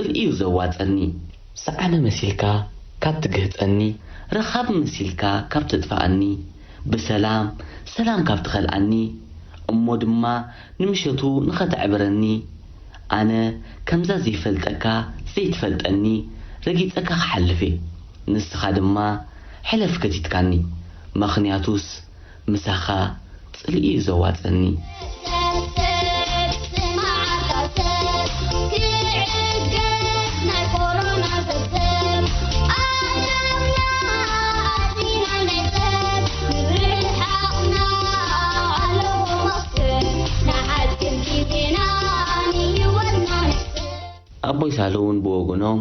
ጽልኢ'ዩ ዘዋጸኒ። ሰዓነ መሲልካ ካብ ትግህጸኒ፣ ረኻቢ መሲልካ ካብ ተጥፍኣኒ፣ ብሰላም ሰላም ካብ ትኸልኣኒ፣ እሞ ድማ ንምሸቱ ንኸተዕብረኒ፣ ኣነ ከምዛ ዘይፈልጠካ ዘይትፈልጠኒ፣ ረጊጸካ ክሓልፍ'የ፣ ንስኻ ድማ ሕለፍ ከቲትካኒ፣ ምኽንያቱስ ምሳኻ ጽልኢ'ዩ ዘዋጸኒ። ኣቦይ ሳህለ እውን ብወገኖም፣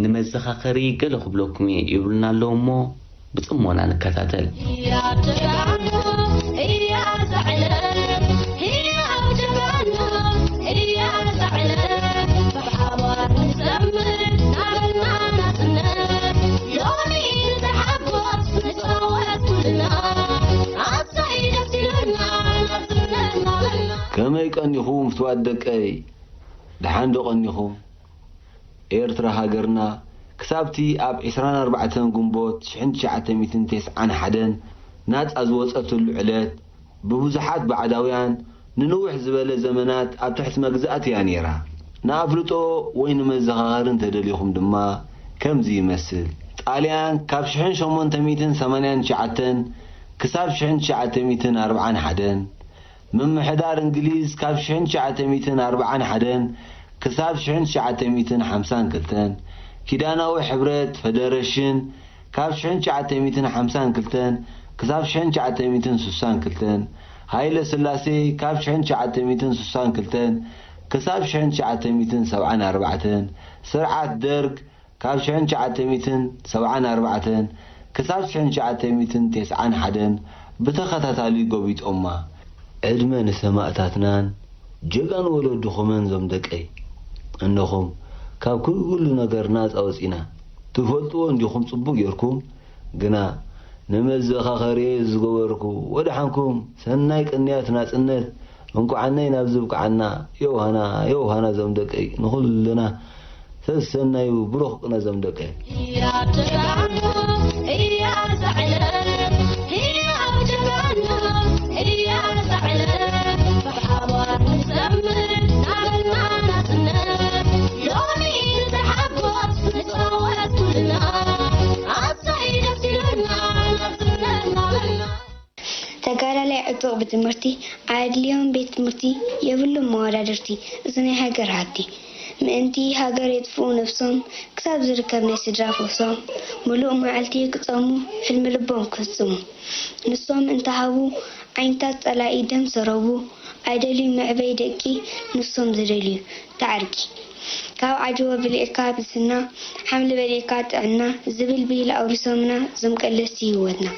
ንመዘኻኸሪ ገለ ክብለኩም እየ ይብሉና ኣለዉ እሞ፣ ብጽሞና ንከታተል። ከመይ ቀኒኹም ፍትዋት ደቀይ? ደሓን ዶ ቀኒኹም? ኤርትራ ሃገርና ክሳብቲ ኣብ ዕስራን ኣርባዕተን ግንቦት ሽሕን ትሽዓተ ሚእትን ተስዓን ሓደን ናጻ ዝወጸትሉ ዕለት ብብዙሓት ባዕዳውያን ንንውሕ ዝበለ ዘመናት ኣብ ትሕቲ መግዛእቲ እያ ነይራ። ንኣፍልጦ ወይ ንመዘኻኸሪ እንተደሊኹም ድማ ከምዚ ይመስል። ጣልያን ካብ ሽሕን ሸሞንተ ሚእትን ሰማንያን ትሽዓተን ክሳብ ሽሕን ትሽዓተ ሚእትን ኣርብዓን ሓደን፣ ምምሕዳር እንግሊዝ ካብ ሽሕን ትሽዓተ ሚእትን ኣርብዓን ሓደን ክሳብ ሽሕን ትሽዓተ ሚእትን ሓምሳን ክልተን፣ ኪዳናዊ ሕብረት፣ ፈደረሽን፣ ካብ ሽሕን ትሽዓተ ሚእትን ሓምሳን ክልተን ክሳብ ሽሕን ትሽዓተ ሚእትን ስሳን ክልተን፣ ሃይለ ስላሴ ካብ ሽሕን ትሽዓተ ሚእትን ስሳን ክልተን ክሳብ ሽሕን ትሽዓተ ሚእትን ሰብዓን ኣርባዕተን፣ ስርዓት ደርግ ካብ ሽሕን ትሽዓተ ሚእትን ሰብዓን ኣርባዕተን ክሳብ ሽሕን ትሽዓተ ሚእትን ተስዓን ሓደን ብተኸታታሊ ጎቢጦማ። ዕድመ ንሰማእታትናን ጀጋኑ ወለድኹምን ዞም ደቀይ። እነኹም ካብ ኩሉ ነገር ናጻ ወጺና። ትፈልጥዎ እንዲኹም ጽቡቕ ጌርኩም፣ ግና ንመዘኻኸሪ ዝገበርኩ። ወደሓንኩም፣ ሰናይ ቅንያት ናጽነት፣ እንቋዓነይ ናብዚ ብቅዓና። ዮውሃና ዮውሃና ዞም ደቀይ ንኹልና ሰሰናዩ ብሩኽ ቅነ ዞም ደቀይ። ተጋዳላይ ዕጡቕ ብትምህርቲ ኣየድልዮን ቤት ትምህርቲ የብሉን መወዳድርቲ እዚ ናይ ሃገር ሃብቲ ምእንቲ ሃገር የጥፍኡ ነብሶም ክሳብ ዝርከብ ናይ ስድራ ፈውሶም ምሉእ መዓልቲ ክጸሙ ሕልሚ ልቦም ክፍጽሙ ንሶም እንተሃቡ ዓይንታት ጸላኢ ደም ሰረቡ ኣይደልዩ መዕበይ ደቂ ንሶም ዝደልዩ ተዓርቂ ካብ ዓጀወ ብሊዕካ ብስና ሓምሊ በሊዕካ ጥዕና ዝብል ብሂል ኣውሪሶምና ዞም ቀለስቲ ህይወትና።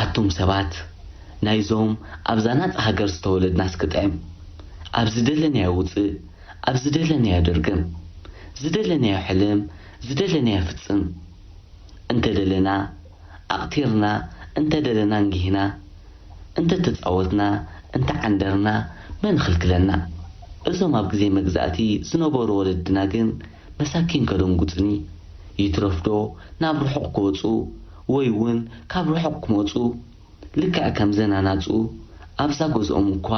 ኣቱም ሰባት ናይዞም ኣብዛ ናጻ ሃገር ዝተወለድናስ ክጥዕም ኣብ ዝደለናዮ ውጽእ ኣብ ዝደለናዮ ድርግም ዝደለናዮ ሕልም ዝደለናዮ ፍጽም እንተደለና ኣቕቲርና እንተደለና እንጊህና እንተተጻወትና እንተዓንደርና መን ይኽልክለና እዞም ኣብ ግዜ መግዛእቲ ዝነበሩ ወለድና ግን መሳኪን ከደንጉጽኒ ይትረፍዶ ናብ ርሑቕ ክወጹ ወይ እውን ካብ ርሑቕ ክመጹ ልክዕ ከምዘን ኣናጹ ኣብዛ ገዝኦም እኳ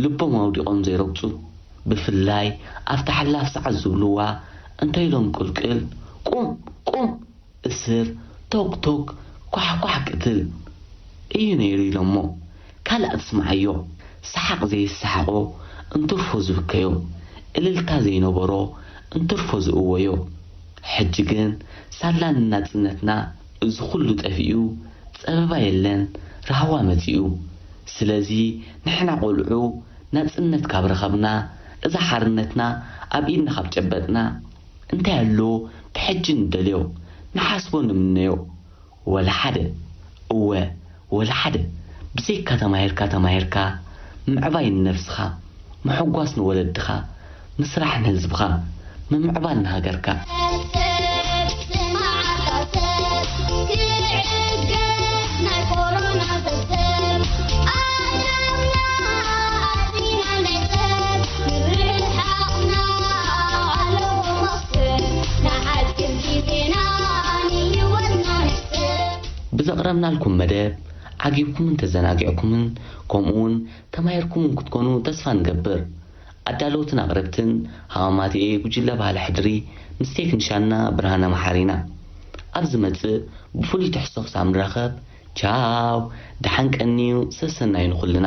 ልቦም ኣውዲቖም ዘይረግጹ፣ ብፍላይ ኣብታ ሓላፍ ሰዓት ዝብልዋ እንተ ኢሎም ቅልቅል፣ ቁም ቁም፣ እስር፣ ቶግ ቶግ፣ ኳሕ ኳሕ ቅትል እዩ ነይሩ ኢሎሞ። ካልእ ኣትስምዓዮ፣ ሰሓቕ ዘይሰሓቖ እንትርፎ ዝብከዮ፣ እልልታ ዘይነበሮ እንትርፎ ዝእወዮ። ሕጂ ግን ሳላ ንናጽነትና እዚ ኹሉ ጠፊኡ ጸበባ የለን ራህዋ መጺኡ። ስለዚ ንሕና ቆልዑ ናጽነት ካብ ረኸብና፣ እዛ ሓርነትና ኣብ ኢድና ካብ ጨበጥና፣ እንታይ ኣሎ ብሕጂ ንደልዮ፣ ንሓስቦ ንምነዮ። ወላ ሓደ፣ እወ ወላ ሓደ፣ ብዘይካ ተማሂርካ ተማሂርካ፣ ምዕባይ ንነብስኻ፣ ምሕጓስ ንወለድኻ፣ ምስራሕ ንህዝብኻ፣ ምምዕባል ንሃገርካ። ብዘቕረብናልኩም መደብ ዓጊብኩምን ተዘናጊዕኩምን፣ ከምኡውን ተማሂርኩምን ክትኮኑ ተስፋ ንገብር። ኣዳለውትን ኣቕረብትን ሃዋማትኤ ጉጅለ ባህሊ ሕድሪ ምስ ቴክኒሻንና ብርሃነ መሓሪና። ኣብ ዝመጽእ ብፍሉይ ትሕዝቶ ክሳብ ንራኸብ፣ ቻው፣ ደሓን ቀንዩ፣ ሰሰናዩ ንኹልና።